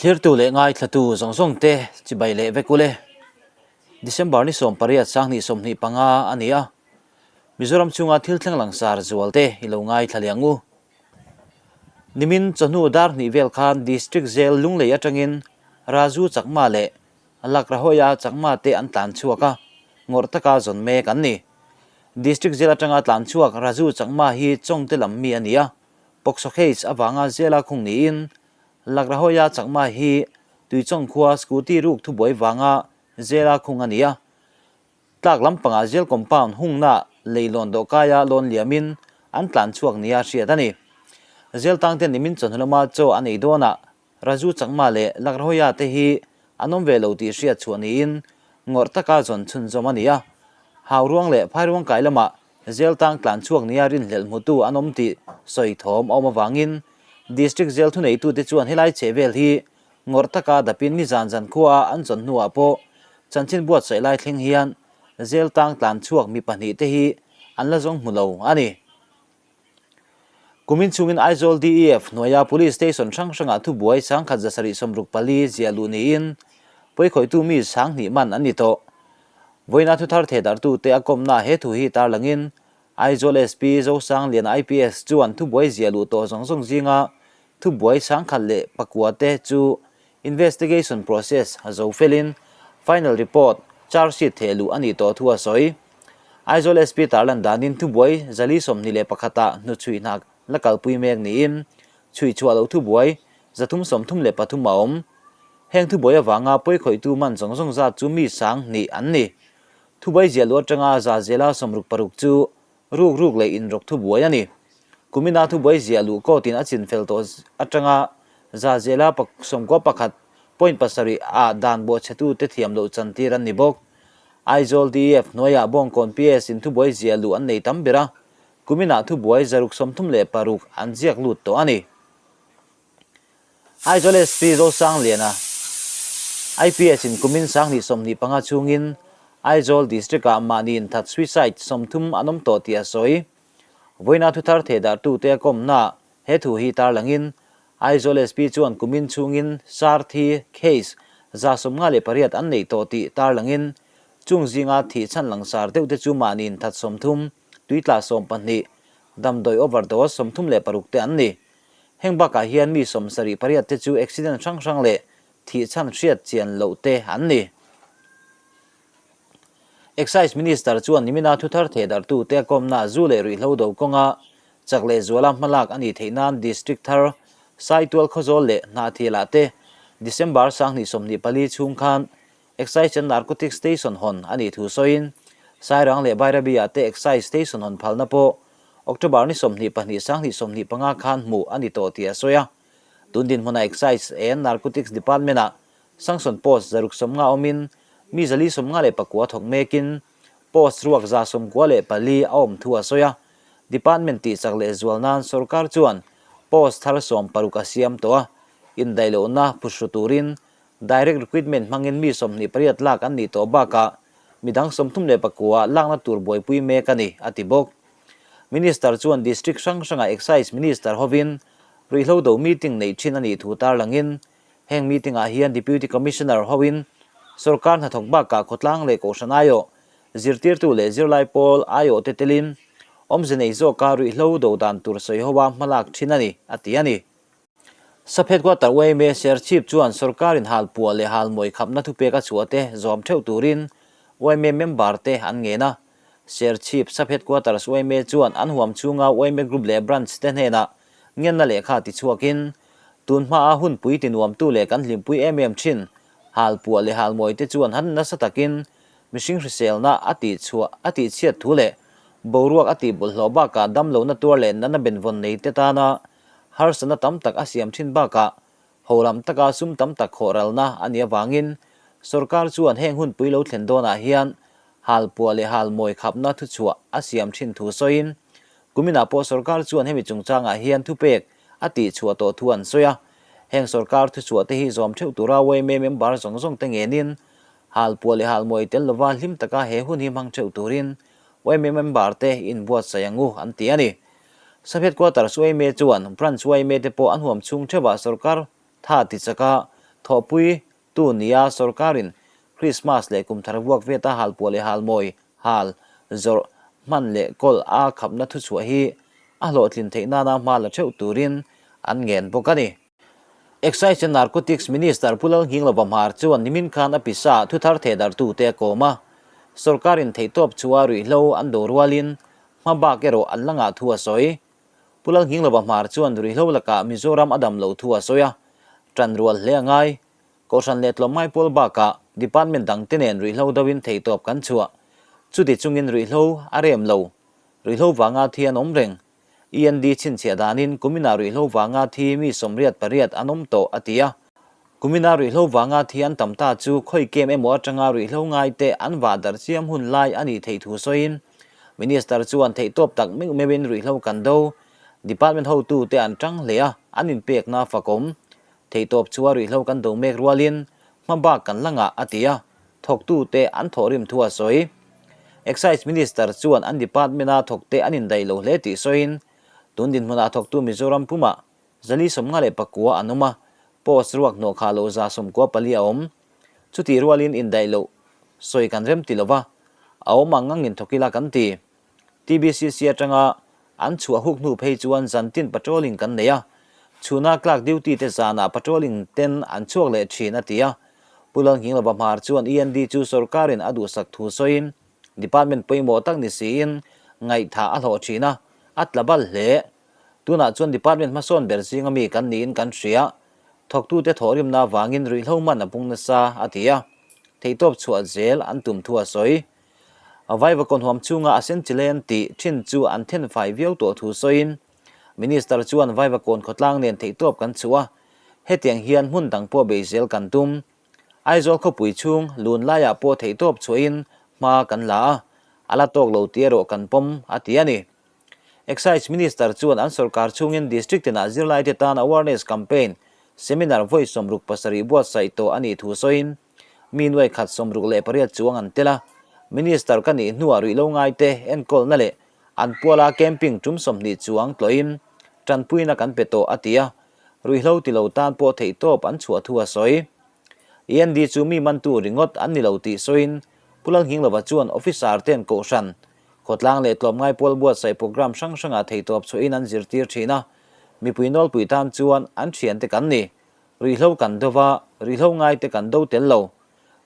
Thlirtu leh ngaithlatu zawng zawng te chibai leh vek ule. December ni 18 2025 a ni a, Mizoram chhunga thil thleng langsar zual te i lo ngaithla leh ang u. Nimin chawhnu dar hnih vel khan District Jail Lunglei atangin Raju Chakma leh Lakrahoia Chakma te an tlan chhuak a, ngawrh taka zawn mek an ni. District Jail atanga tlan chhuak Raju Chakma hi Chawngte lam mi a ni a, POCSO case avanga jail-a khung niin Lakrahoia Chakma hi Tuichawng khua scooty ruk thubuai vanga jail-a khung a ni a. Tlak lampangah jail compound hungna leilawn dawhkaia lawn liamin an tlan chhuak nia hriat a ni. Jail tangte nimin chawhnu lama chaw an ei dawnah Raju Chakma leh Lakrahoia te hi an awm ve lo tih hriat chhuah niin ngawrh taka zawn chhunzawm a ni a. Hauruang leh Phairuang kai lamah Jail tang tlan chhuak nia rinhlelh hmutu an awm tih sawi thawm a awm avangin District Jail thuneitute chuan helai chhehvel hi ngawrh taka dapin nizan zan khuaa an chawn hnuah pawh chanchin buatsaih lai thleng hian Jail tang tlan chhuak mi pahnih te hi an la zawng hmu lo a ni. Kumin chhungin Aizawl DEF hnuaia Police Station hrang hrangah thubuai 1764 ziah luh niin pawikhawihtu mi 2000 man an ni tawh. Vawiina thuthar thehdarhtute a kawmna he thu hi tarlangin Aizawl SP Zosangliana IPS chuan thubuai ziah luh tawh zawng zawng zinga thubuai 1009 te chu investigation process zo felin final report charge sheet theh luh a nih tawh thu a sawi. Aizawl SP tarlan danin thubuai 421 ah hnuchhuih hna la kalpui mek niin chhuih chhuah loh thubuai 333 a awm. Heng thubuai avanga pawikhawihtu man zawng zawng zat chu mi 2000 an ni. Thubuai ziah luh atanga zazela 66 chu ruk ruk leh inrawk thubuai a ni. Kumina thubuai ziah luh court-in a chin fel tawh atanga zazela 91.7 ah dan bawhchhetute thiam loh chantir an ni bawk. Aizawl DEF hnuaiah Bawngkawn PS in thubuai ziah luh an nei tam ber a, kuminah thubuai 636 an ziak lut tawh a ni. Aizawl SP Zosangliana, IPS in kumin 2025 chhungin Aizawl District-ah mahni inthat suicide 30 an awm tawh tih a sawi. Vawiina thuthar thehdarhtute a kawmnaah he thu hi tarlangin Aizawl SP chuan kumin chhungin Sarthi case 158 an neih tawh tih tarlangin chung zinga thih chhan langsar deuhte chu mahni inthat 30, tuitla 12, damdawi overdose 36 te an ni. Heng bakah hian mi 78 te chu accident hrang hrang leh thih chhan hriat chian loh te an ni. Excise Minister chuan nimina thuthar thehdarhtute a kawmna zu leh ruihhlo do kawnga chak leh zuala hmalak a nih theih nan District thar Saitual Khawzawl leh Hnahthialah te December 2024 chhung khan Excise and Narcotics Station hawn a nih thu sawiin Sairang leh Bairabi-ah te Excise Station hawn phalna pawh October ni 22 2025 khan hmuh a ni tawh tih a sawi a. Tun dinhmunah Excise and Narcotics Department-ah Sanction Post 150 awmin mi 459 thawk mekin Post ruak 94 a awm thu a sawi a. Department tihchak leh zual nan sorkar chuan Post thar 60 a siam tawh a, indaihlohna phuhru turin Direct recruitment hmangin mi 28 lak an nih tawh bakah midang 39 lakna tur buaipui mek a ni, a ti bawk. Minister chuan District hrang hrangah Excise Minister hovin ruihhlo do meeting neih thin a nih thu tarlangin heng meeting-ah hian Deputy Commissioner hovin sorkar hnathawk bakah khawtlang leh kohhran aiawh, zirtirtu leh zirlai pawl aiawhte telin awmze nei zawka ruihhlo do dan tur sawi hoa hmalak thin a ni, a ti a ni. Sub Headquarter YMA Serchhip chuan sorkarin halpuah leh halmawi khapna thupek a chhuah te zawm theuh turin YMA member te an ngen a. Serchhip Sub Headquarters YMA chuan an huam chhunga YMA Group leh Branch te hnenah ngenna lehkha tichhuakin, tun hmaa hunpui tinuamtu leh kan hlimpui em em thin halpuah leh halmawi te chuan han nasa takin mihring hriselna a tihchhuah a tihchhiat thu leh boruak a tihbawlhhlawh bakah damlohna tuar leh natna benvawn nei te tana harsatna tam tak a siam thin bakah ho lam taka sum tam tak khawh ralna a nih avangin sorkar chuan heng hunpui lo thlen dawnah hian halpuah leh halmawi khapna thuchhuah a siam thin thu sawiin kuminah pawh sorkar chuan hemi chungchangah hian thupek a tihchhuah tawh thu an sawi a. Heng sorkar thuchhuah te hi zawm theuh tura YMA member zawng zawng te ngenin halpuah leh halmawi tel lova hlim taka he hun hi hmang theuh turin YMA member te inbuatsaih ang u an ti a ni. Sub Headquarters YMA chuan Branch YMA te pawh an huam chhung theuhah sorkar tha ti chaka Thawhpui tu nia sorkarin Krismas leh kumthar vuak veta halpuah leh halmawi, hal, zawrh, hman leh kawl a khapna thuchhuah hi a hlawhtlin theih nana hma la theuh turin an ngen bawk a ni. Excise and Narcotics Minister Pu Lalnghinglova Hmar chuan nimin khan a pisa thuthar thehdarhtute a kawm a, sorkarin theihtawp chhuah ruihhlo an do rualin hma bak erawh an la ngah thu a sawi. Pu Lalnghinglova Hmar chuan ruihhlo lakah Mizoram a dam loh thu a sawi a, ṭan rual hle a ngai. Kohhran leh tlawmngai pawl bakah department dangte nen ruihhlo doin theihtawp kan chhuah. Chuti chungin ruihhlo a rem lo. Ruihhlo vanga thi an awm reng. END chhinchhiah danin kuminah ruihhlo vanga thi mi 88 an awm tawh a ti a. Kumina ruihhlo vanga thi an tam ta chu khawi kem emaw atanga ruihhlo ngaite an vah darh chiam hun lai a nih theih thu sawiin Minister chuan theihtawp tak meuh meuhin ruihhlo kan do. Department hotute an tang hle a, an inpekna fakawm. Theihtawp chua ruihhlo kan do mek rualin hma bak kan la ngah a ti a, thawktute an thawhrim thu a sawi. Excise Minister chuan an department-a thawkte an indaih lo hle tih sawiin, tun dinhmunah thawktu Mizoram pumah 459 an awm a, post ruak hnawh khah loh 94 a awm. Chutih rualin indaih loh sawi kan rem ti lova, a awm ang angin thawk ila kan ti. TBCC atanga an chhuah huk hnu phei chuan zantin patrolling kan nei a, chhuna clerk duty te zanah patrolling ten an chhuak leh thin a ti a. Pu Lalnghinglova Hmar chuan END chu sorkarin a duhsak thu sawiin department pawimawh tak ni siin ngaihthah a hlawh thin a, a tla bal hle. Tunah chuan department hmasawn ber zinga mi kan niin kan hria. Thawktute thawhrimna avangin ruihhlo man a pung nasa a ti a, theihtawp chhuah zel an tum thu a sawi. Vaivakawn huam chhunga a sen chilen tih thin chu an then fai viau tawh thu sawiin Minister chuan Vaivakawn khawtlang nen theihtawp kan chhuah a, hetiang hian hmun dang pawh bei zel kan tum. Aizawl khawpui chhung lun laiah pawh theihtawp chhuahin hma kan la a, a la tawk lo tih erawh kan pawm a ti a ni. Excise Minister chuan an sorkar chhungin District tinah zirlaite tan awareness campaign seminar vawi 67 buatsaih tawh a nih thu sawiin, Mi nuai khat 68 chuang an tel a, Minister ka nih hnuah ruihlo ngaite enkawlna leh an puala camping tum 20 chuang tlawhin tanpuina kan pe tawh a ti a, ruihhlo ti lo tan pawh theihtawp an chhuah thu a sawi. END chu mi mantu ringawt an ni lo tih sawiin Pu Lalnghinglova chuan officer ten kohhran, khawtlang leh tlawmngai pawl buatsaih programme hrang hrangah theihtawp chhuahin an zirtir thin a, mipui nawlpui tan chuan an thiante kan ni. Ruihhlo kan do va, ruihhlo ngaite kan do tel lo.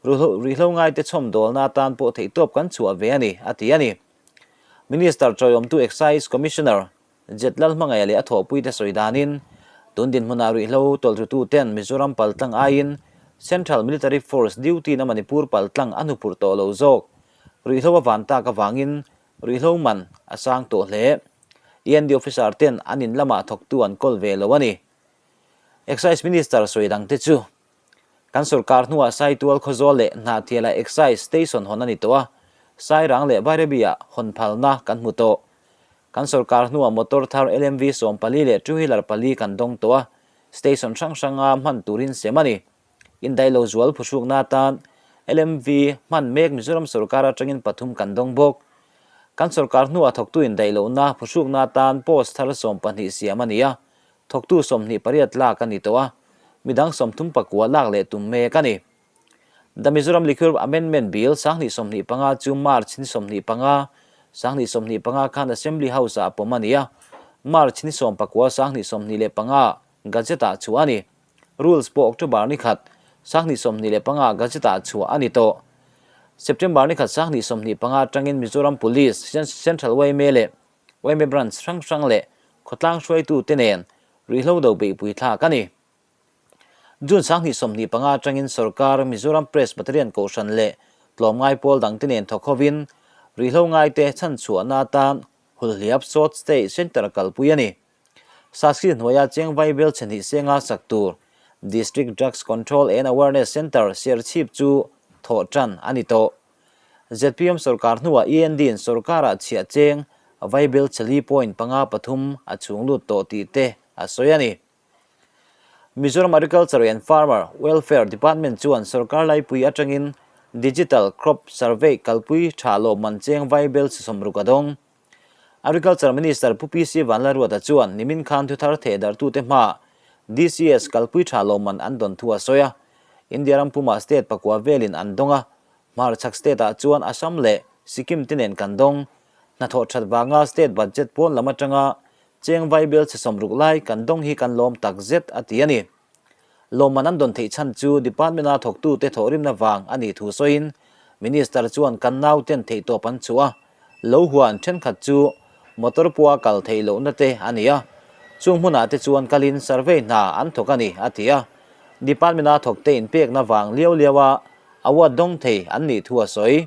Ruihhlo ngaite chhawmdawlna atan pawh theihtawp kan chhuah ve a ni, a ti a ni. Minister chawiawmtu Excise Commissioner Jet Lalhmangaih leh a thawhpuite sawi danin, tun dinhmunah ruihhlo tawlhrututen Mizoram paltlang aiin Central Military Force duty-na Manipur paltlang a hnuphurh tawh lo zawk. Ruihhlo a van tak avangin ruihhlo man a sang tawh hle. END officer ten an in lamah thawktu an kawl ve lo a ni. Excise Minister sawi dangte chu kan sorkar hnuah Saitual Khawzawl leh Hnahthiala Excise Station hawn a ni tawh a, Sairang leh Bairabi-ah hawn phalna kan hmu tawh. Kan sorkar hnuah motor thar LMV 14 leh two wheeler pali kan dawng tawh a, station hrang hranga hman turin sem a ni. Indaihlo zual phuhrukna atan LMV hman mek Mizoram sorkar atangin pathum kan dawng bawk. Kan sorkar hnuah thawktu indaihlohna phuhrukna atan post thar 12 siam a ni a, Thawktu 28 lak a ni tawh a, midang 39 lak leh tum mek a ni. The Mizoram Liquor Amendment Bill 2025 chu March ni 25, 2025 khan Assembly House-ah pawm a ni a, March ni 19, 2025 Gazette-ah chhuah a ni. Rules pawh October ni khat, 2025 Gazette-ah chhuah a ni tawh. September ni khat, 2025 atangin Mizoram Police, Central yma leh Yma Branch hrang hrang leh khawtlang hruaitute nen ruihhlo do beihpui thlak a ni. June 2025 atangin sorkar Mizoram Presbyterian Kohhran leh tlawmngai pawl dangte nen thawk hovin ruihhlo ngaite chhanchhuahna atan Hulhliap Short Stay Centre kalpui a ni. Sasri hnuaia cheng vaibel chhe hnih senga sak tur District Drugs Control and Awareness Centre Serchhip chu thawh tan a ni tawh. Zpm sorkar hnuah END-in sorkarah chhiah cheng vaibel chali point panga pathum a chhung lut tawh tih te a sawi a ni. Mizoram Agriculture and Farmer Welfare Department chuan sorkar laipui atangin Digital Crop Survey kalpui tha lawmman cheng vaibel chi 60 a dawng. Agriculture Minister Pu PC Vanlalruata chuan nimin khan thuthar thehdarhtute hmaah DCS kalpui tha lawmman an dawn thu a sawi a. India ram pumah state pakua velin an dawng a, hmarchhak state-ah chuan Assam leh Sikkim te nen kan dawng. Hnathawh that vanga state budget pawn lam atanga cheng vaibel chhe 60 lai kan dawng hi kan lawm tak zet a ti a ni. Lawmman an dawn theih chhan chu department-a thawktute thawhrimna vang a nih thu sawiin Minister chuan kan nauten theihtawp an chhuah a, lo huan thenkhat chu motor pawha kal theih lohna te a ni a, chung hmunah te chuan kalin survey hna an thawk a ni a ti a, department-a thawkte inpekna vang liau liaua award dawng thei an nih thu a sawi.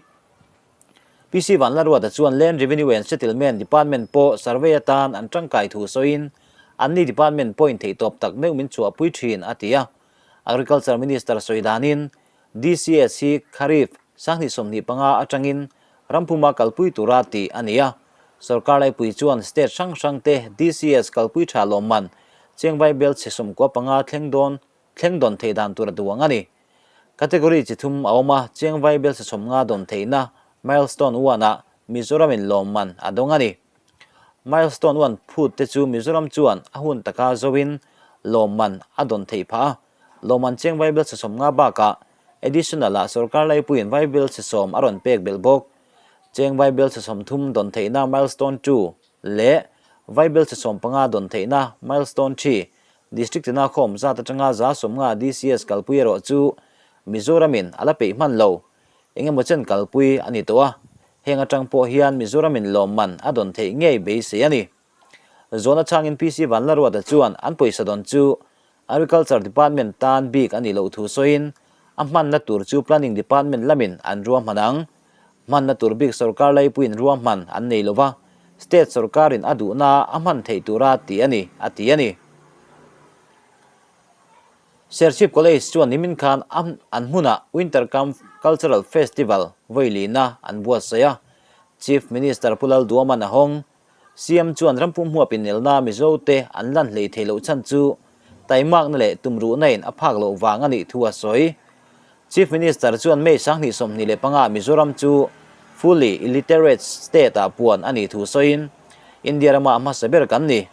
PC Vanlaruata chuan Land Revenue and Settlement Department pawh survey atan an tangkai thu sawiin anni department pawhin theihtawp tak meuh min chhuahpui thin a ti a. Agriculture Minister sawi danin DCS hi Kharif 2025 atangin rampuma kalpui tura tih a ni a. Sorkar laipui chuan state hrang hrangte DCS kalpui tha lawmman chengvai bel chhe 95 thleng dawn thleng dawn theih dan tur a duang a ni. Category chi thum a awm a, chengvai bel chhe 50 dawn theihna Milestone one-ah Mizoramin lawmman a dawng a ni. Milestone one phut te chu Mizoram chuan a hun taka zoin lawmman a dawn theih phah a. Lawmman chengvai bel chhe 50 bakah additional-ah sorkar laipuiin vaibel chhe 10 a rawn pek belh bawk. Chengvai bel chhe 30 dawn theihna Milestone two leh vaibel chhe 15 dawn theihna Milestone three District tina khawm zat atanga 150 DCS kalpui erawh chu Mizoramin a la peih hman lo. Engemaw chen kalpui a ni tawh a, heng atang pawh hian Mizoramin lawmman a dawn theih ngei beisei a ni. Zawhna changin PC Vanlaruata chuan an pawisa dawn chu Agriculture Department tan bik a nih loh thu sawiin a hmanna tur chu Planning Department lamin an ruahman ang. Hmanna tur bik sorkar laipuiin ruahman an nei lova, state sorkarin a duhna a hman theih tura tih a ni, a ti a ni. Serchhip College chuan nimin khan an hmunah Winter Camp Cultural Festival vawilihna an buatsaih a, Chief Minister Pu Lalduaman a hawng. CM chuan rampum huap inelna Mizote an lan hlei theih loh chhan chu taimakna leh tumruhna in a phak loh vang a nih thu a sawi. Chief Minister chuan May 2025 Mizoram chu fully illiterate state ah puan a nih thu sawiin, India rama a hmasa ber kan ni.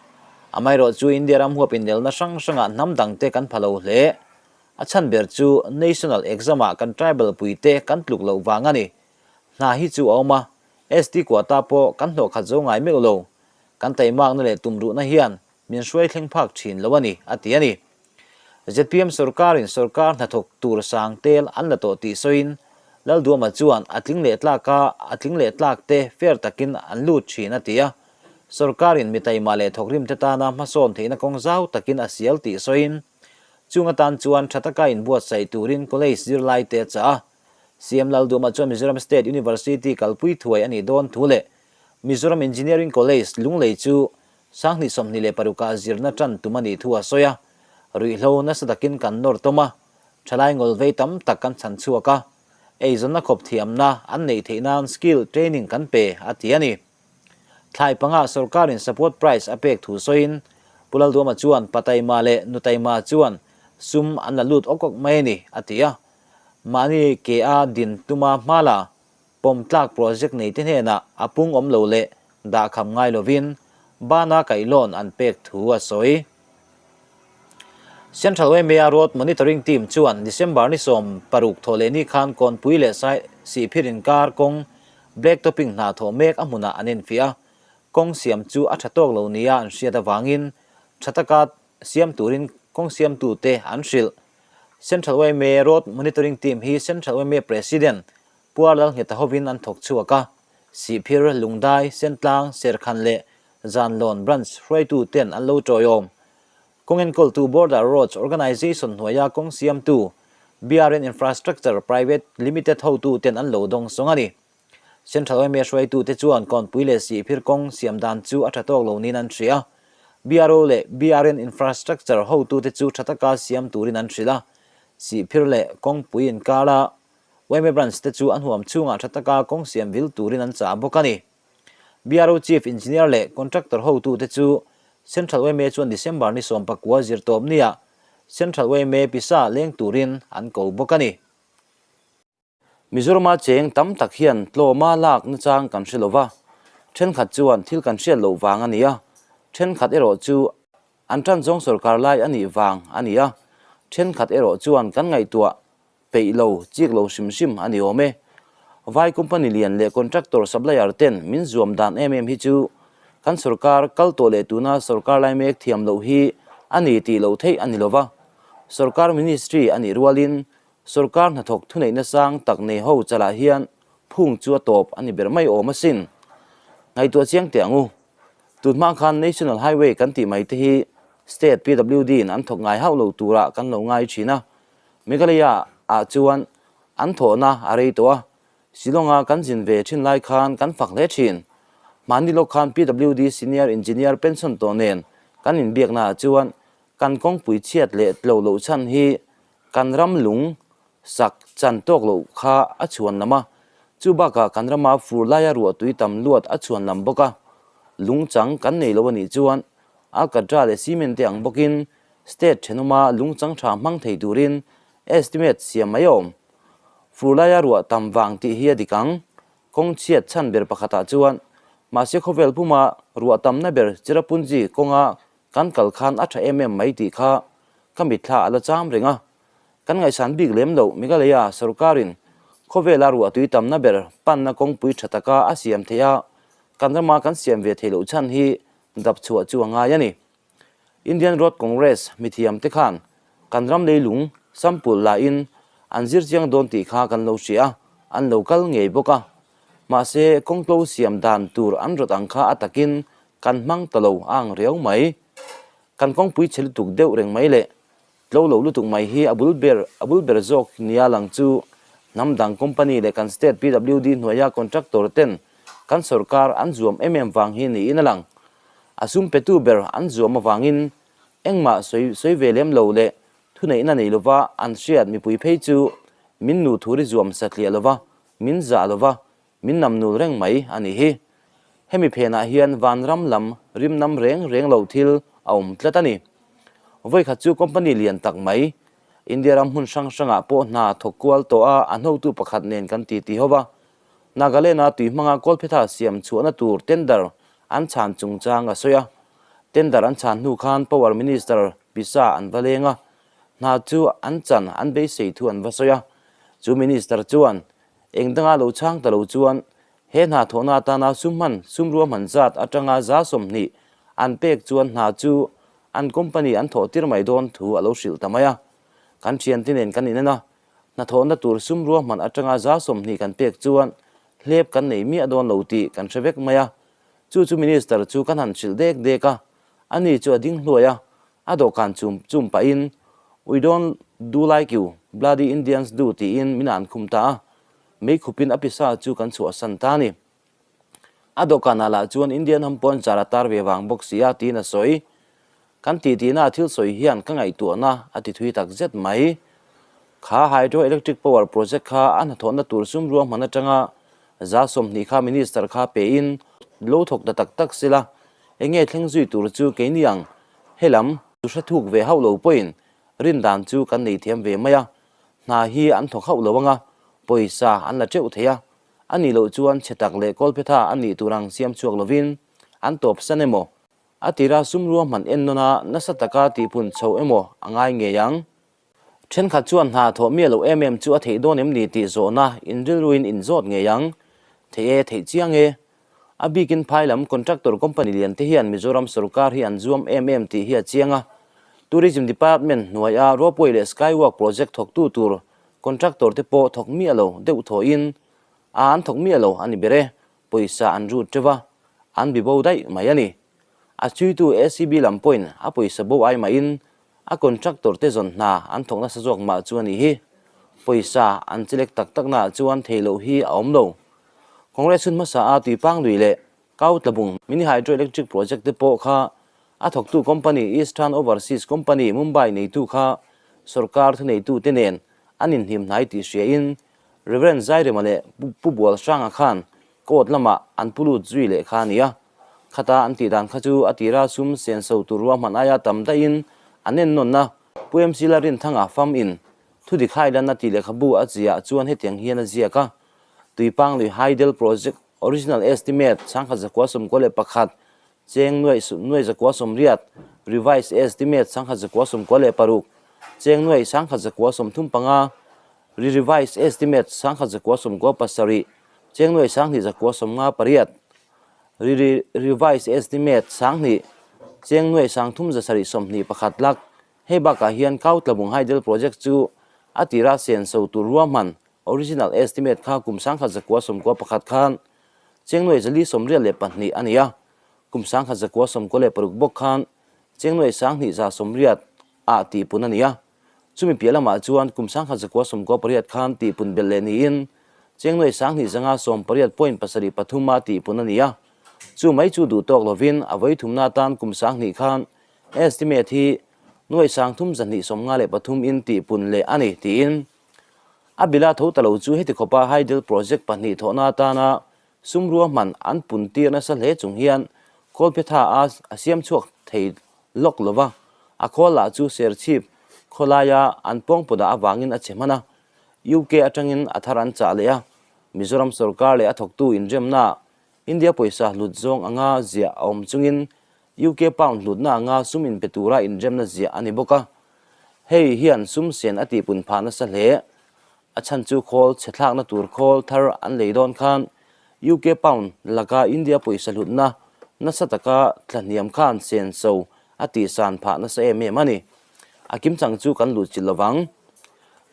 Amaherawh chu India ram huap inelna hrang hrangah hnam dangte kan pha lo hle. A chhan ber chu national exam ah kan tribal puite kan tluk loh vang a ni. Hna hi chu a awm a, ST quota pawh kan hlawh khat zo ngai meuh lo. Kan taimakna leh tumruhna hian min hruai thleng phak thin lo a ni, a ti a ni. Zpm sorkarin sorkar hnathawk tur sang tel an la tawh tih sawiin Lalduama chuan a tling leh tlaka a tling leh tlak te fair takin an lut thin a ti a. Sorkarin mi taima leh thawkrim te tana hmasawn theihna kawng zau takin a sial tih sawiin chung atan chuan tha taka inbuatsaih turin college zirlai te a chah a. CM Lalduama chuan Mizoram State University kalpui thuai a nih dawn thu leh Mizoram Engineering College Lunglei chu 2026ah zirna tan tum a nih thu a sawi a, ruihhlo nasa takin kan nawr tawm a, thalai ngawlvei tam tak kan chhan chhuak a, eizawnna khawp thiamna an neih theih nan skill training kan pe a ti a ni. Thlai panga sorkarin support price a pek thu sawiin Pu Lalduama chuan pa taima leh nu taima chuan sum an la lut awk awk mai a ni a ti a, mahni ke a din tuma hmala pawm tlak project nei te hnenah a pung awm lo leh dahkham ngai lovin bana kaihlawn an pek thu a sawi. Central yma Road Monitoring Team chuan December ni 16 thawh leh ni khan Kawnpui leh Sihphir inkar kawng black topping hna thawh mek a hmunah an enfiah a, kawng siam chu a tha tawk lo nia an hriat avangin tha taka siam turin kawng siamtute an hrilh. Central yma Road Monitoring Team hi Central yma President Puar Lalngheta hovin an thawk chhuak a, Sihphir, Lungdai, Sentlang, Serkhan leh Zanlawn Branch hruaitu ten an lo tawiawm. Kawng enkawltu Border Roads Organisation hnuaia kawng siamtu BRN Infrastructure Private Limited hotu ten an lo dawng sawng a ni. Central yma hruaitu te chuan Kawnpui leh Sihphir kawng siam dan chu a tha tawk lo niin an hria. BRO leh BRN Infrastructure hotu te chu tha taka siam turin an hrilh a, Sihphir leh kawngpui inkara yma Branch te chu an huam chhungah tha taka kawng siam vil turin an chah bawk a ni. BRO Chief Engineer leh Contractor hotute chu Central yma chuan December ni 19 zirtawp niah Central yma pisa leng turin an ko bawk a ni. Mizorama cheng tam tak hian tlawma lak nachang kan hre lova, thenkhat chuan thil kan hriat loh vang a ni a, thenkhat erawh chu an tan zawng sorkar lai a nih vang a ni a, thenkhat erawh chuan kan ngaihtuah. Peih lo, chik lo hrim hrim a ni awm e. Vai company lian leh contractor supplier ten min zuam dan em em hi chu kan sorkar kal tawh leh tuna sorkar lai mek thiam loh hi a ni tih loh theih a ni lo va. Sorkar ministry a nih rualin sorkar hnathawk thuneihna sang tak nei ho chalah hian phung chu a tawp a ni ber mai awm asin. Ngaihtuah chiang teh ang u. Tun hma khan National Highway kan tih mai te hi State PWD in an thawk ngai hauh lo turah kan lo ngai thin a. Meghalaya ah chuan an thawhna a rei tawh a, Shillong-a kan zin ve thin lai khan kan fak hle thin. Hmani lawk khan PWD Senior Engineer pension tawh nen kan inbiakna ah chuan kan kawngpui chhiat leh tlo loh chhan hi kan ram lung sak chan tawk loh kha a chhuan lam a, chu bakah kan rama fur laia ruahtui tam luat a chhuan lam bawk a, lung chang kan nei lo a nih chuan Alcatra leh cement te ang bawkin State thenawma lungchang tha hmang thei turin estimate siam mai a awm. Fur laia ruah tam vang tih hi a dik ang. Kawng chhiat chhan ber pakhatah chuan mahse khawvel puma ruah tamna ber Cherrapunji kawnga kan kal khan a tha em em mai tih kha ka mitthla a la cham reng a. Kan ngaihsan bik lem loh Meghalaya sorkarin khawvela ruah tui tamna ber panna kawngpui tha taka a siam theih a, kan rama kan siam ve theih loh chhan hi dap chhuah chu a ngai a ni. Indian Road Congress mithiam te khan kan ram leilung sample la in an zir chiang dawn tih kha kan lo hria a, an lo kal ngei bawk a. Mahse kawngtlo siam dan tur an rawt ang kha a takin kan hmang ta lo a ang riau mai. Kan kawngpui chhe lutuk deuh reng mai leh tlo lo lutuk mai hi a bul ber a bul ber zawk nia lang chu hnam dang company leh kan state PWD hnuaia contractor ten kan sorkar an zuam em em vang hi niin a lang. A sum petu ber an zuam avangin engmah sawi sawi ve lem lo leh thuneihna nei lova an hriat mipui phei chu min nu thuri zuam satliah lova, min zah lova, min namnul reng mai a nih hi. Hemi phenah hian vanram lam rimnam reng reng lo thil a awm tlat a ni. Vawikhat chu company lian tak mai, India ram hmun hrang hrangah pawh hna thawk kual tawh a a hnotu pakhat nen kan titi ho va, Nagaland-a tui hmanga Kawlphetha siam chhuahna tur tender an chhan chungchang a sawi a. Tender an chhan hnu khan Power Minister Pisa an va leng a, hna chu an chan an beisei thu an va sawi a. Chu Minister chuan eng danga lo chhang ta lo chuan he hna thawhna atana sum hman sum ruahman zat atanga 20% an pek chuan hna chu an company an thawh tir mai dawn thu a lo hrilh ta mai a. Kan thiante nen kan inen a, Hnathawhna tur sum ruahman atanga 20% kan pek chuan hlep kan nei miah dawn lo tih kan hre vek mai a. Chu chu Minister chu kan han hrilh dek dek a, ani chu a ding hluai a, a dawhkan chum chum pahin We don't do like you, bloody Indians do tiin min an khum ta a, meikhupin a pisa chu kan chhuahsan ta a ni. A dawhkanah lah chuan Indian ham pawn char a tar ve vang bawk si a tiin a sawi. Kan tihtina thil sawi hian ka ngaihtuahna a ti thui tak zet mai. Kha Hydro Electric Power Project kha a hnathawhna tur sum ruahman atanga 20% kha Minister kha pein lo thawk ta tak tak sela, enge thleng zui tur chu keini ang helam chu hre thuk ve hauh lo pawhin rindan chu kan nei thiam ve mai a, hna hi an thawk hauh lo anga pawisa an la teuh thei a, A nih loh chuan chhe tak leh kawlphetha a nih tur ang siam chhuak lovin an tawp san emaw, a tira sum ruahman en nawn a nasa taka tihpun chho emaw a ngai ngei ang. Thenkhat chuan hna thawh miah loh em em chu a theih dawn em ni tih zawhna in rilruin in zawt ngei ang. Theih e, theih chiang e. A bikin phai lam contractor company lian te hian Mizoram sorkar hi an zuam em em tih hi a chiang a. Tourism Department hnuaia ropeway leh skywalk project thawktu tur Contractor te pawh thawk miah lo deuh thawhin a an thawk miah lo a ni ber e, pawisa an rut teuh a, an bi bo daih mai a ni. A chhuitu ACB lam pawhin a pawisa bo ai mahin a contractor te zawn hna an thawk nasa zawk mah chu a nih hi. Pawisa an chelek tak tak naah chuan thei loh hi a awm lo. Congress hun hmasa a tuipang lui leh Kau Tlabung Mini Hydro Electric Project te pawh kha a thawktu company Eastern Overseas Company Mumbai neitu kha sorkar thuneitu te nen an inhnim hnai tih hriain Rev. Zairema leh Pu Bual Hranga khan court lamah an pu lut zui leh kha a ni a. Khata an tih dan kha chu a tira sum senso tur ruahman aia tam daihin an ennawnna Pu MC Lalrinthanga fam in thudik hailanna tih lehkhabu a ziah chuan hetiang hian a ziak a, Tuipanglui Hydel Project Original Estimate 1991 cheng nuaih nuaih 980, Revised Estimate 1996 cheng nuaih 1935. Re-Revised Estimate 1997, cheng nuai 2158, Re-Revised Estimate 2000, cheng nuai 3721 lakh. Hei bakah hian Kautlabung Hydel Project chu a tira senso tur ruahman, original estimate, kha kum 1991 khan cheng nuai 482 a ni a, kum 1996 bawk khan cheng nuai 2180 ah tihpun a ni a. Chumi piah lamah chuan kum 1998 khan tihpun belh leh niin cheng nuai 2518.73 a tihpun a ni a. Chu mai chu duh tawk lovin a vawithumna atan kum 2000 khan estimate hi nuai 3253 in tihpun leh a ni tiin a bila tho ta lo chu heti khawpa hydel project pahnih thawhna atana sum ruahman an pun tir nasa hle chung hian Kawlphetha a a siam chhuak thei lawk lo va, a khawl lah chu Serchhip khawlaia an pawngpawdah avangin a che hman a, UK atangin a thar an chah leh a, Mizoram sorkar leh a thawktu inremnaah India pawisa hlut zawng anga ziah a awm chungin UK pound hlutna anga sum inpe tura inremna ziah a ni bawk a, hei hian sum sen a tihpun phah nasa hle. A chhan chu khawl chhe thlakna tur khawl thar an lei dawn khan UK pound laka India pawisa hlutna nasa taka thlahniam khan senso a tihsan phah nasa em em a ni. A kimchang chu kan luhchilh lovang.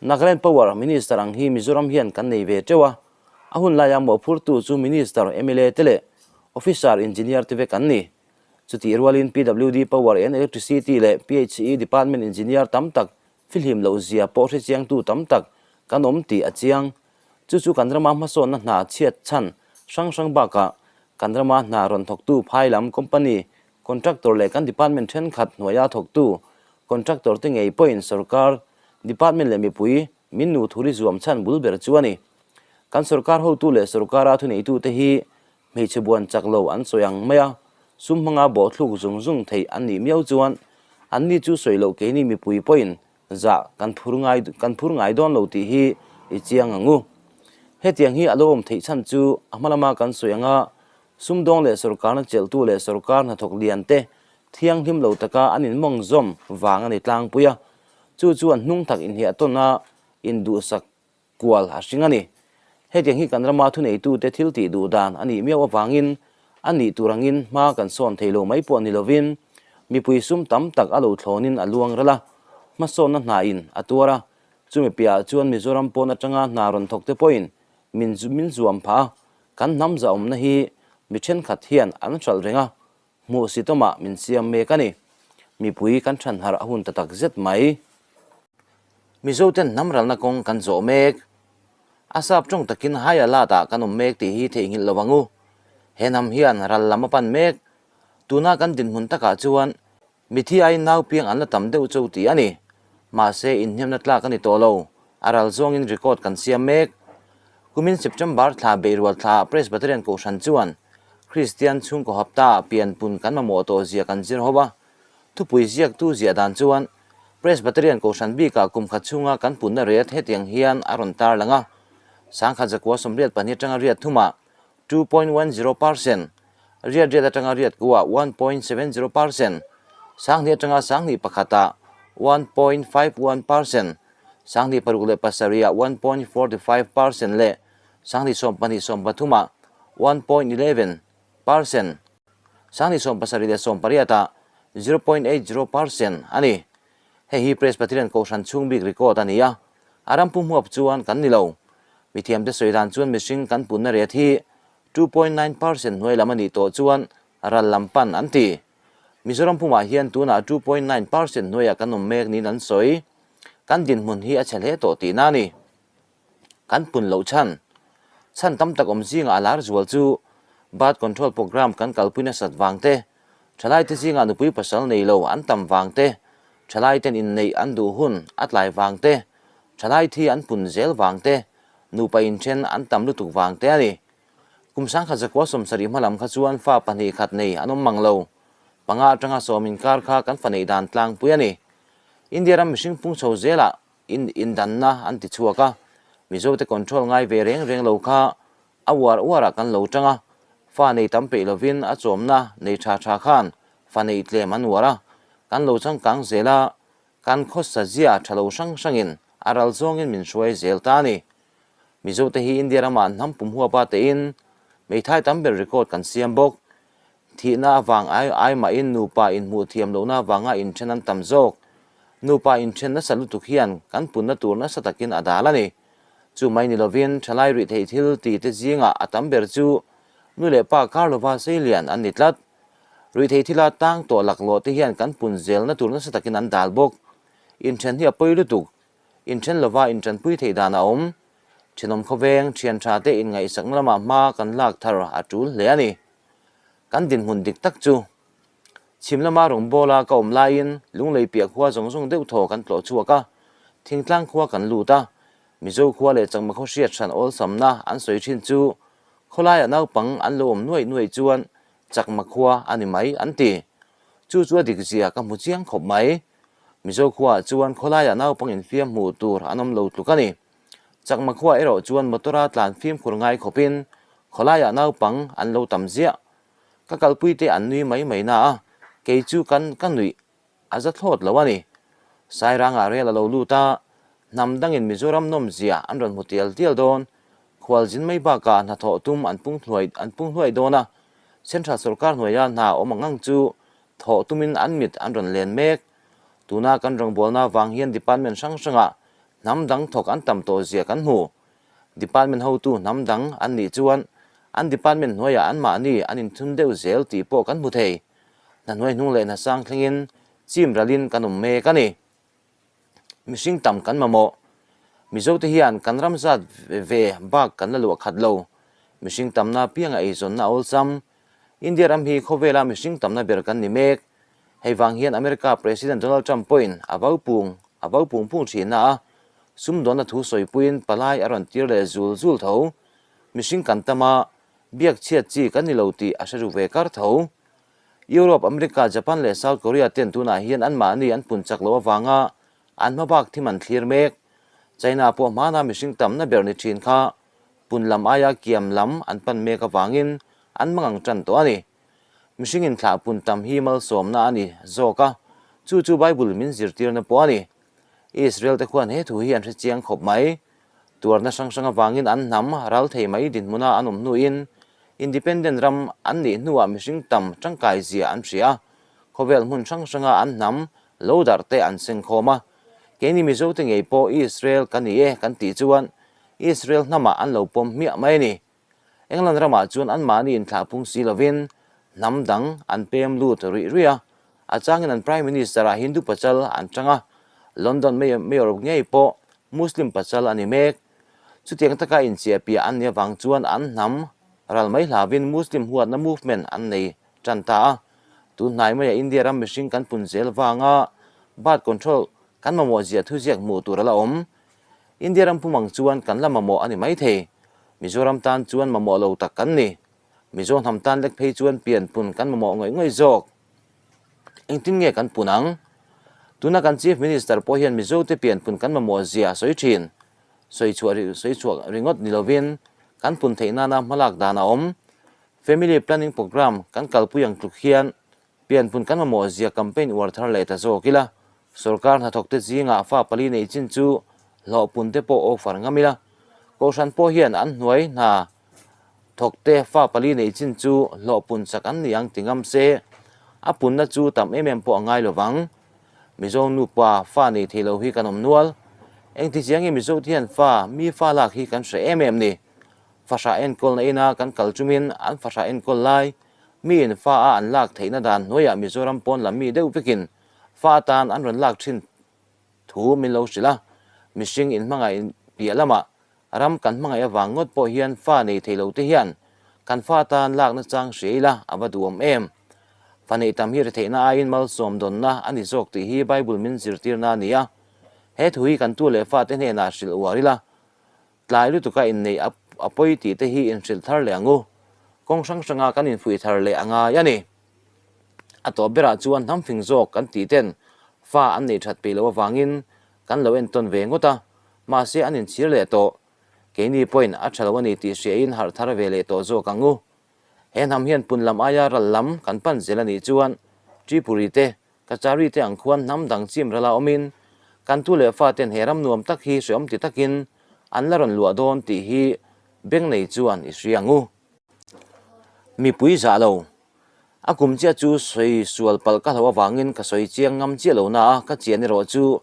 Nagaland Power Minister ang hi Mizoram hian kan nei ve teuh a, a hun laia mawhphurtu chu Minister, mla te leh Officer, Engineer te vek an ni. Chutih rualin PWD Power and Electricity leh PHE Department Engineer tam tak Fihlim loh zia pawh hrechiangtu tam tak kan awm tih a chiang. Chu chu kan rama hmasawnna hna chhiat chhan hrang hrang bakah kan rama hna rawn thawktu phai lam company, contractor leh kan department thenkhat hnuaia thawktu contractor te ngei pawhin sorkar, department leh mipui min nu thuri zuam chhan bul ber chu a ni. Kan sorkar hotu leh sorkara thuneitute hi Hmeichhe buan chak lo an sawi ang mai a, sum hmanga bawhthluk zung zung theih an nih miau chuan anni chu sawi loh keini mipui pawhin zah kan phur ngai kan phur ngai dawn lo tih hi i chiang ang u. Hetiang hi a lo awm theih chhan chu a hma lama kan sawi anga sumdawng leh sorkarna chelhtu leh sorkar hnathawk lian te thianghlim lo taka an inmawng zawm vang a ni tlangpui a, chu chuan hnung tak inhiah tawn a induhsak kual a hring a ni. Hetiang hi kan rama thuneitute thil tih duh dan a nih miau avangin a nih tur angin hma kan sawn thei lo mai pawh ni lovin mipui sum tam tak a lo thlawnin a luang ral a, hmasawnna hna in a tuar a, chumi piahah chuan Mizoram pawn atanga hna rawn thawk te pawhin min min zuam phah a, kan hnam zahawmna hi mi thenkhat hian an hralh reng a, Hmuh sitawmah min siam mek a ni. Mipui kan than harh a hun ta tak zet mai. Mizoten hnam ralna kawng kan zawh mek. A sap tawng takin high alert ah kan awm mek tih hi theihnghilh lo ang u. He hnam hian ral lam a pan mek. Tuna kan dinhmun takah chuan mithi aiin nau piang an la tam deuh cho tih a ni. Mahse inhnemna tlak a ni tawh lo. A ral zawngin record kan siam mek. Kumin September thla Beihrual thlaah Presbyterian Kohhran chuan Kristian chhungkaw hapta pianpun kan mamawh tawh zia kan zir ho a. Thupui ziaktu ziah dan chuan Presbyterian Kohhran bikah kum khat chhunga kan punna ret hetiang hian a rawn tar lang a, 10,000 zakua 82 atanga riat thumah 2.10 percent, riat riat atanga riat kuah 1.70 percent, 2000 atanga 20 pakhatah 1.51 percent, 2067 ah 1.45 percent leh 2023 ah 1.11 percent, 2078 ah 0.80 percent a ni. Hei hi Presbyterian Kohhran chhung bik record a ni a, a ram pum huap chuan kan ni lo. Mithiamte sawi dan chuan mihring kan punna ret hi 2.9 percent hnuai lam a nih tawh chuan ral lam pan an ti. Mizoram pumah hian tunah 2.9 percent hnuaiah kan awm mek niin an sawi. Kan dinhmun hi a chhe hle tawh tihna a ni. Kan pun loh chhan. Chhan tam tak awm zingah a lar zual chu Birth Control Programme kan kalpui nasat vang te, thalaite zingah nupui pasal nei lo an tam vang te, thalaiten inneih an duh hun a tlai vang te, thalai thi an pun zel vang te, nupa inthen an tam lutuk vang te a ni. Kum 1970 hma lam kha chuan fa pahnih khat nei an awm mang lo. Panga atanga sawm inkar kha kan fa neih dan tlangpui a ni. India ram mihring pung chho zelah in indanna an ti chhuak a, Mizote control ngai ve reng reng lo kha a uar uarah kan lo tang a, fa nei tam peih lovin a chawmna nei tha tha khan fa nei tlem an uar a, kan lo changkang zel a, kan khawsa zia tha lo hrang hrangin. a ral zawngin min hruai zel ta a ni. Mizote hi India ramah hnam pum huapa tein hmeithai tam ber record kan siam bawk. Thihna avang ai ai mahin nupa inhmuh thiam lohna avanga inthen an tam zawk. Nupa inthen nasa lutuk hian kan punna tur nasa takin a dal a ni. Chu mai ni lovin thalai rih theih thil ti te zingah a tam ber chu nu leh pa kar lova seilian an ni tlat. Rih theih thila tang tawh laklawh te hian kan pun zelna tur nasa takin an dal bawk. Inthen hi a pawi lutuk. Inthen lova intanpui theih dan a awm. Thenawm khawveng, thian tha te inngaihsakna lamah hma kan lak thar a tul hle a ni. Kan dinhmun dik tak chu chhim lama rawngbawla ka awm laiin lunglei piah khua zawng zawng deuh thaw kan tlawh chhuak a, thingtlang khua kan lut a, Mizo khua leh Chakma khaw hriat hran awlsamna an sawi thin chu khawlaiah naupang an lo awm nuaih nuaih chuan Chakma khua a ni mai an ti. Chu chu a dik zia ka hmu chiang khawp mai. Mizo khuaah chuan khawlaiah naupang infiam hmuh tur an awm lo tluk a ni. Chakma khua erawh chuan motor-a tlan fimkhur ngai khawpin khawlaiah naupang an lo tam ziah. Ka kalpuite an nui mai mai na a, kei chu kan ka nuih a za thlawt lo a ni. Sairangah rel a lo lut a, hnam dangin Mizoram nawmzia an rawn hmu tial tial dawn. Khualzin mai bakah hnathawh tum an pung hluai an pung hluai dawn a, Central sawrkar hnuaia hna awm ang ang chu thawh tumin an mit an rawn len mek. Tuna kan rawngbawlna vang hian department hrang hrangah hnam dang thawk an tam tawh zia kan hmu. Department hotu hnam dang an nih chuan an department hnuaiah anmahni an inthun deuh zel tih pawh kan hmu thei. Hna hnuai hnung leh hna sang thlengin chim ralin kan awm mek a ni. Mihring tam kan mamawh. Mizote hian kan ram zat ve bak kan la luah khat lo. Mihring tamna pianga eizawnna awlsam. India ram hi khawvela mihring tamna ber kan ni mek. Hei vang hian America President Donald Trump pawhin a vo pung a vo pung pung thin na a, sumdawnna thu sawipuiin palai a rawn tir leh zul zul tho. Mihring kan tam a, biak chhiat chi kan ni lo tih a hre ru ve kar tho. Europe, America, Japan leh South Korea ten tunah hian anmahni an pun chak loh avanga an hmabak thim an thlir mek. China pawh hmana mihring tamna ber ni thin kha pun lam aia kiam lam an pan mek avangin an mangang tan tawh a ni. Mihring inthlah pun tam hi malsawmna a ni zawk a, chu chu Bible min zirtirna pawh a ni. Israel te khuan he thu hi an hre chiang khawp mai. Tuarna hrang hrang avangin an hnam ral thei mai dinhmuna an awm hnuin independent ram an nih hnuah mihring tam tangkai zia an hria a, khawvel hmun hrang hranga an hnam lo darh te an sengkhawm a. Keini Mizo te ngei pawh Israel ka ni e kan tih chuan Israel hnamah an lo pawm hmiah mai a ni. England ramah chuan anmahni inthlah pung si lovin hnam dang an pem lut ruih ruih a, a changin an Prime Minister-ah Hindu pachal an chang a, London Mayor ngei pawh Muslim pachal a ni mek. Chutiang taka inchiahpiah an nih avang chuan an hnam ral mai hlauin Muslim huatna movement an nei tan ta a. Tun hnai maia India ram mihring kan pun zel vanga birth control kan mamawh zia thuziak hmuh tur a la awm. India ram pum ang chuan kan la mamawh a ni maithei. Mizoram tan chuan mamawh lo tak kan ni. Mizo hnam tan lek phei chuan pian pun kan mamawh ngawih ngawih zawk. Engtin nge kan pun ang? Tuna kan Chief Minister pawh hian Mizote pian pun kan mamawh zia a sawi thin. Sawi chhuah sawi chhuak ringawt ni lovin kan pun theih nana hmalak dan a awm. Family Planning Programme kan kalpui ang tluk hian Pianpun kan mamawh zia campaign uar thar leh ta zawk ila, sorkar hnathawkte zingah fa pali nei chin chu hlawhpun te pawh offer ngam ila, Kohhran pawh hian an hnuai hna thawkte fa pali nei chin chu hlawhpun chak an ni ang ti ngam se, a punna chu tam em em pawh a ngai lovang. Mizo nupa fa nei thei lo hi kan awm nual. Engti chiang nge Mizo te hian fa mi fa lak hi kan hre em em ni? Fahrah enkawlna ina kan kal chumin an fahrah enkawl lai Miin fa a an lak theihna dan hnuaiah Mizoram pawn lam mi deuh vekin fa atan an rawn lak thin thu min lo hrilh a, mihring inhmangaih piah lamah ram kan hmangaih avang ngawt pawh hian fa nei thei lo te hian kan fa atan lakna chang hria ila a va duhawm em. Fa neih tam hi retheihna aiin malsawm dawnna a ni zawk tih hi Bible min zirtirna a ni a, he thu hi kan tu leh fate hnenah hrilh uar ila Tlai lutuka inneih a pawi tih te hi inhrilh thar leh ang u. Kawng hrang hranga kan infuih thar leh a ngai a ni. A tawp berah chuan hnam fing zawk kan tih ten fa an neih that peih loh avangin kan lo entawn ve ngawt a, mahse an inchhir leh tawh. Keini pawhin a tha lo a ni tih hriain harh thar ve leh tawh zawk ang u. He hnam hian pun lam aia ral lam kan pan zel a nih chuan Tripuri te Kachari te ang khuan hnam dang chim rala awmin Kan tu leh faten he ram nuam tak hi hreawm ti takin an la rawn luah dawn tih hi beng nei chuan i hria ang u. Mipui zah lo. A kum chiah chu sawi sual palh ka hloh avangin ka sawi chiang ngam chiah lo na a, ka chian erawh chu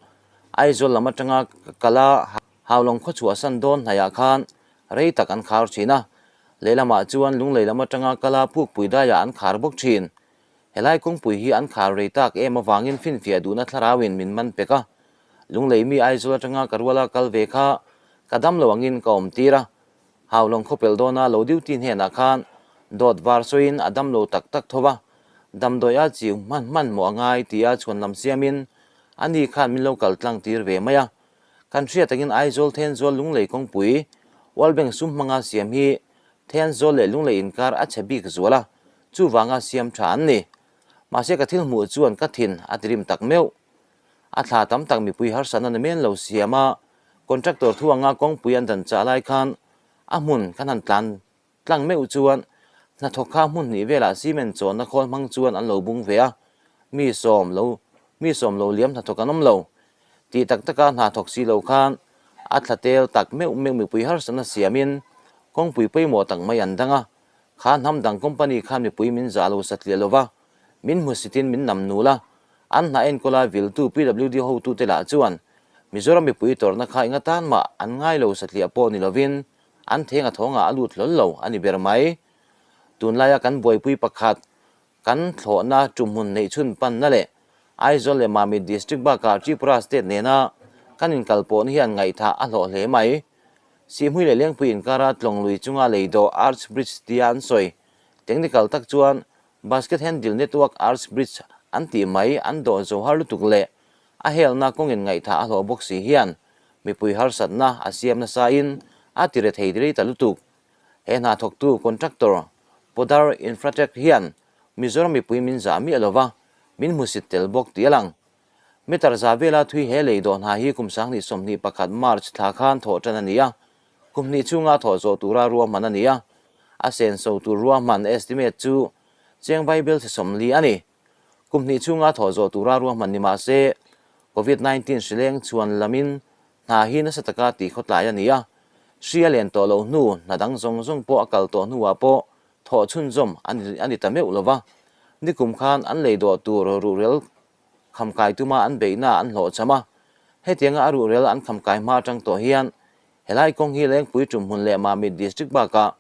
Aizawl lam atanga ka kal a, Haulawng khaw chhuahsan dawn hnaihah khan rei tak an khar thin a, lehlamah chuan Lunglei lam atanga kal a Pukpui daiah an khar bawk thin. Helai kawngpui hi an khar rei tak em avangin finfiah duhna thlarauin min man pek a, Lunglei mi Aizawl atanga ka ruala kal ve kha ka dam lo angin ka awm tir a, Haulawng khawpel dawna lo duty hnenah khan dawt var sawiin a dam lo tak tak tho va, damdawi a chiu hman hmanhmawh a ngai tia chhuanlam siamin ani khan min lo kal tlang tir ve mai a. Kan hriat takin Aizawl Thenzawl Lunglei kawngpui World Bank sum hmanga siam hi Thenzawl leh Lunglei inkar a chhe bik zual a, chuvanga siam tha an ni. Mahse ka thil hmuh chuan ka thin a tirim tak meuh. A thla tam tak mipui harsatna ni men lo siam a, contractor thu anga kawngpui an dan chah lai khan a hmun kan han tlan tlang meuh chuan hnathawk kha hmun hnih velah cement chawnna khawl hmang chuan an lo bung ve a, mi sawm lo mi sawm lo liam hnathawk an awm lo. Tih tak taka hna thawk si lo khan a thla tel tak meuh meuh mipui harsatna siamin kawngpui pawimawh tak mai an dang a, kha hnam dang company khan mipui min zah lo satliah lo va, min hmusitin min nam nul a, An hna enkawla viltu PWD hotute lah chuan Mizoram mipui tawrhna kha enga tan mah an ngai lo satliah pawh ni lovin an theng a thawngah a lut hlawl lo a ni ber mai. Tunlaia kan buaipui pakhat kan thlawhna tumhmun neihchhun panna leh Aizawl leh Mamit District bakah Tripura State nena kan inkalpawhna hian ngaihthah a hlawh hle mai. Sihhmui leh Lengpui inkara tlawng lui chunga leidawh Arch Bridge tia an sawi technical tak chuan Basket Handle Network Arch Bridge an tih mai an dawh zo har lutuk leh a helna kawngin ngaihthah a hlawh bawk si hian mipui harsatna a siam nasain a ti re thei rei ta lutuk. He hna thawktu contractor Podar Infratech hian Mizoram mipui min zah miah lova min hmusit tel bawk tih a lang. Meter za vela thui he lei dawh hna hi kum 2021 March thla khan thawh tan a ni a, kum hnih chhunga thawh zawh tura ruahman a ni a, a senso tur ruahman estimate chu cheng vaibel chhe 40 a ni. Kum hnih chhunga thawh zawh tura ruahman ni mah se, Covid 19 hrileng chhuan lamin hna hi nasa taka tih khawtlai a ni a, hri a len tawh loh hnu hna dang zawng zawng pawh a kal tawh hnuah pawh thawh chhunzawm a ni ta meuh lo va, nikum khan an lei dawh tur ruhrel khamkai tuma an beihna an hlawhchham a, hetianga a ruhrel an khamkai hma atang tawh hian helai kawng hi Lengpui Tumhmun leh Mamit District bakah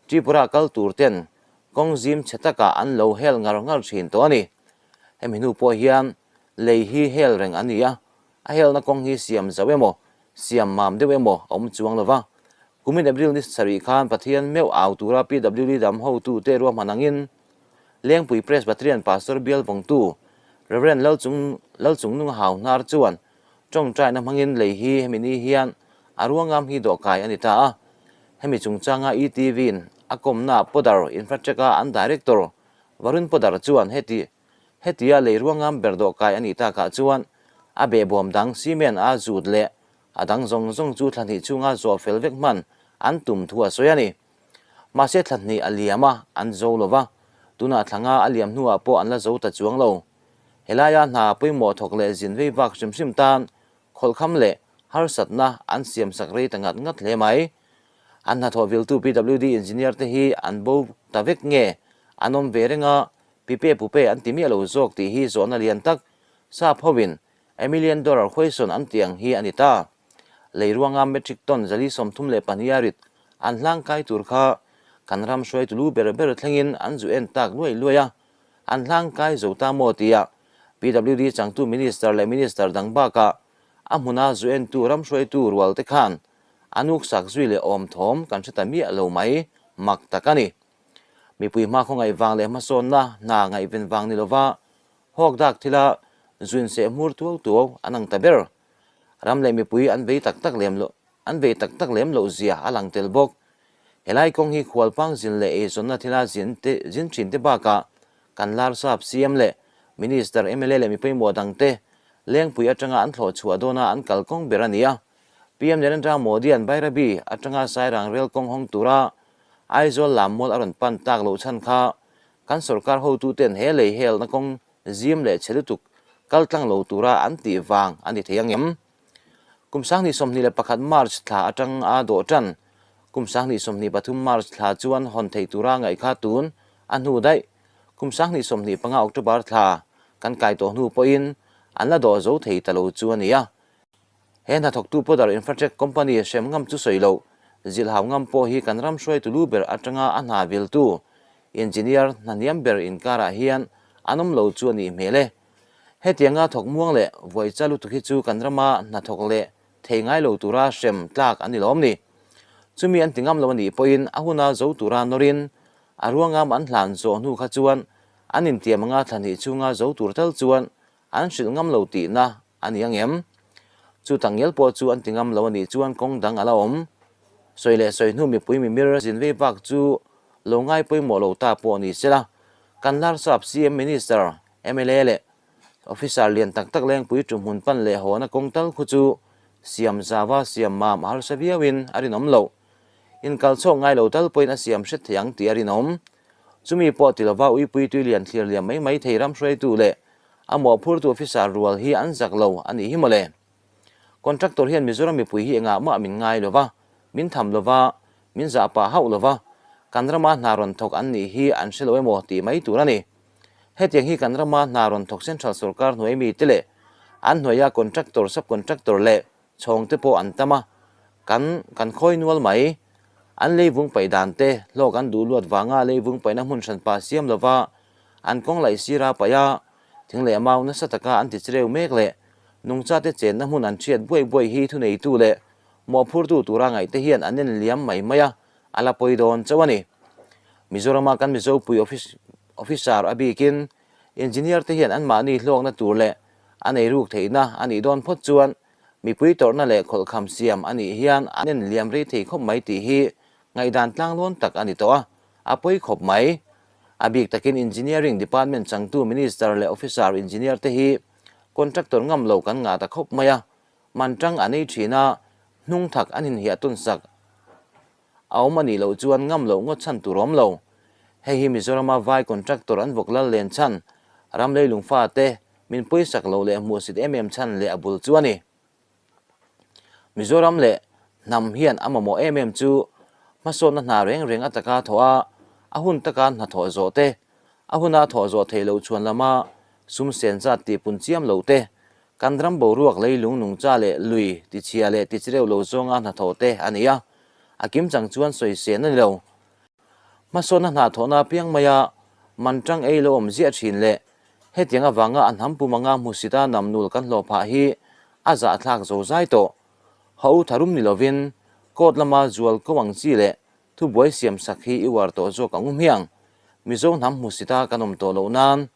Tripura kal tur ten kawng zim chhe takah an lo hel ngar ngar thin tawh a ni. Hemi hnu pawh hian lei hi hel reng a ni a, a helna kawng hi siam zauh emaw siam mam deuh emaw a awm chuang lo va. Kumin April ni sarih khan Pathian meuh au tura PWD dam hotute ruahman angin Lengpui Presbyterian Pastor bial vawngtu Rev. Lalchung Lalchungnunga hau hnar chuan tawngtaina hmangin lei hi hemi ni hian a ruangam hi dawhkai a ni ta a. Hemi chungchanga ETV-in a kawmna Podar Infratech-a an Director Varun Podar chuan heti hetia lei ruangam ber dawhkai a nih takah chuan a behbawm dang cement a zut leh a dang zawng zawng chu thla hnih chhunga zawh fel vek hman an tum thu a sawi a ni. Mahse thla hnih a liam a, an zo lo va, tunah thla nga a liam hnuah pawh an la zo ta chuang lo. Helaia hna pawimawh thawk leh zin vei vak hrim hrim tan khawlhkham leh harsatna an siamsak rei ta ngat ngat hle mai. An hnathawh viltu PWD engineer te hi an bo ta vek nge an awm ve reng a, pipe pupe an ti miah lo zawk tih hi zawhna lian tak sap hovin a million dollar question an tih ang hi a ni ta. Lei ruanga metric ton 432 a rit an hlangkai tur kha kan ram hruaitu lu ber ber thlengin an zu en tak luai luai a, an hlangkai zo ta maw tia PWD changtu minister leh minister dang bakah a hmuna zu entu ram hruaitu rual te khan an uksak zui leh awm thawm kan hre ta miah lo mai mak tak a ni. Mipui hma khawngaih vang leh hmasawnna hna ngaihven vang ni lova hawk dak thila zuin seh hmur tuau tuau an ang ta ber. Ram leh mipui an vei tak tak lem loh an vei tak tak lem loh zia a lang tel bawk. Helai kawng hi khualpang zin leh eizawnna thila zin te zin thin te bakah kan lar sap CM leh Minister, mla leh mi pawimawh dang te Lengpui atanga an thlawh chhuah dawna an kal kawng ber a ni a. PM Narendra Modi-a'n Bairabi atanga Sairang rel kawng hawng tura Aizawl lam mual a rawn pan tak loh chhan kha kan sorkar hotuten he lei helna kawng zim leh chhe lutuk kal tlang lo tura an tih vang a ni thei ang em? Kum 2021 March thla atang a dawh tan. Kum 2023 March thla chuan hawn theih tura ngaih kha tun a hnu daih. Kum 2025 October thla kan kai tawh hnu pawhin an la dawh zo thei ta lo chu a ni a. He hnathawktu Podar Infratech Company hrem ngam chu sawi loh, zilhau ngam pawh hi kan ram hruaitu lu ber atanga a hna viltu Engineer hna hniam ber inkarah hian an awm lo chu a nih hmel e. Hetianga thawk muang leh vuai cha lutuk hi chu kan rama hnathawk leh thei ngai lo tura hrem tlak an ni lawm ni. Chumi an ti ngam lo a nih pawhin a huna zo tura nawrin a ruangam an hlan zawh hnu kha chuan an intiam anga thla hnih chhunga zo tur tal chuan an hrilh ngam lo tihna a ni ang em? Chu takngial pawh chu an ti ngam lo a nih chuan kawng dang a la awm. Sawi leh sawi hnu mipui mimir zin vei vak chu lo ngai pawimawh lo ta pawh ni sela, kan Larsap CM Minister, mla leh Officer lian tak tak lengpui ṭuhmun pan leh hawna kawng tal khu chu siam zava siam mam a harsa viauin a rinawm loh. Inkal chhawk ngai lo tal pawhin a siam hret thei ang tih a rinawm. Chumi pawh ti lova uipui tui lian thlir liam mai mai thei ram hruaitu leh a mawhphurtu officer rual hi an zak lo a nih hi mawle. Contractor hian Mizoram mipui hi engah mah min ngai lova, min tham lova, min zah pah hauh lova, kan rama hna rawn thawk an nih hi an hre lo emaw tih mai tur a ni. Hetiang hi kan rama hna rawn thawk Central sorkar hnuai mite leh an hnuaia contractor, sub-contractor leh chhawng te pawh an tam a, kan kan khawi nual mai. An leivung paih dan te, hlawk an duh luat vanga leivung paihna hmun hranpa siam lova an kawng laih sira paih a, thing leh mau nasa taka an ti chireu mek leh nungchate chenna hmun an hriat buai buai hi thuneitu leh mawhphurtu tura ngaihte hian an en liam mai mai a, a la pawi dawn chauh a ni. Mizorama kan Mizopui officer a bikin engineer te hian anmahni hlawkna tur leh a nei ruk theihna a nih dawn phawt chuan mipui tawrhna leh khawlhkham siam a nih hian an en liam rei thei khawp mai tih hi ngaihdan tlanglawn tak a ni tawh a, a pawi khawp mai. A bik takin Engineering Department changtu Minister leh Officer Engineer te hi contractor ngam lo kan ngah ta khawp mai a, man tang an ei thin a, hnung thak an inhiah tawn sak a awm a nih loh chuan ngam loh ngawt chhan tur awm lo. Hei hi Mizorama vai contractor an vawk lal len chhan, ram leilung fate min pawisak loh leh hmuhsit em em chhan leh a bul chu a ni. Mizoram leh hnam hian a mamawh em em chu hmasawnna hna reng reng a taka thawh a, a hun taka hnathawh zawh te, a huna thawh zawh theih loh chhuan lama sum sen zat tih pun chiam loh te, kan ram boruak leilung nungcha leh lui tichhia leh tichireu lo zawnga hnathawh te a ni a, a kimchang chuan sawisên a ni lo. Hmasawnna hna thawhna apiang maia man tang ei lo awm ziah thin leh hetiang avanga a hnam pum anga hmusita namnul kan hlawh phah hi a zahthlak zo zai tawh. Ho tharum ni lovin court lama zual ko ang chi leh thubuai siam sak hi i uar tawh zawk ang u hmiang. Mizo hnam hmusita kan awm tawh loh nan.